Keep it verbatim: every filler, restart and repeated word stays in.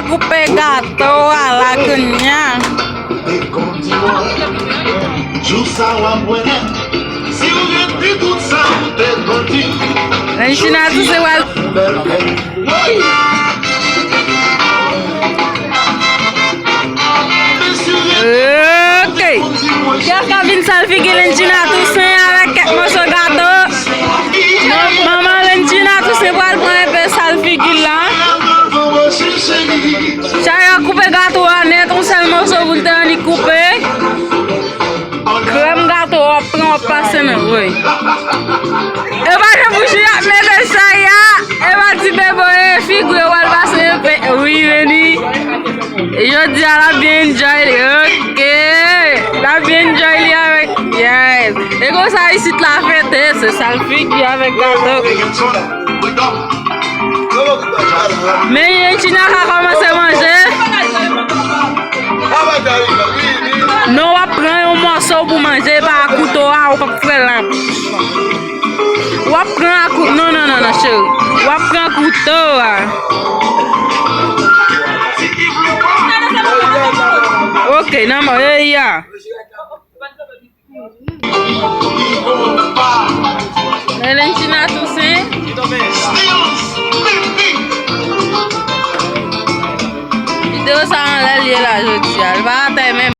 Koupe gato a la kounye a. Jou sa w ap wè nèt. Si w ret di tout sa ou te konn di. Lènchina Toussaint pral. Woy! Ok. Kiyès k ap vin sal figi Lènchina Toussaint avèk kèk mòso gato? Non, manman Lènchina Toussaint pral pran enpe sal figi l la. Chaya koupe gato a nèt, yon sèl mòso pou l te annik koupe. Krèm gato w ap pran, w ap pase nan woy. E pa jan bouji ap mete Chaya. E pa ti bebe, e figi w al pase enpe. Wi, vini. Jodi a l ap byen enjoy li. Ok. L ap byen enjoy li avèk. Yes. E konsa isit la fete, se sal figi avèk gato. Men Lènchina ka kòmanse manje. Non, w ap pran yon mòso pou manje, pa kouto a, ou p ap fè l nan bouch. W ap pran a kou-, non, non, non, non, cheri. W ap pran kouto a. Ok, nan mò, e ya. Lènchina Toussaint. Videyo sa anlè l ye la jodi a. Li pa atè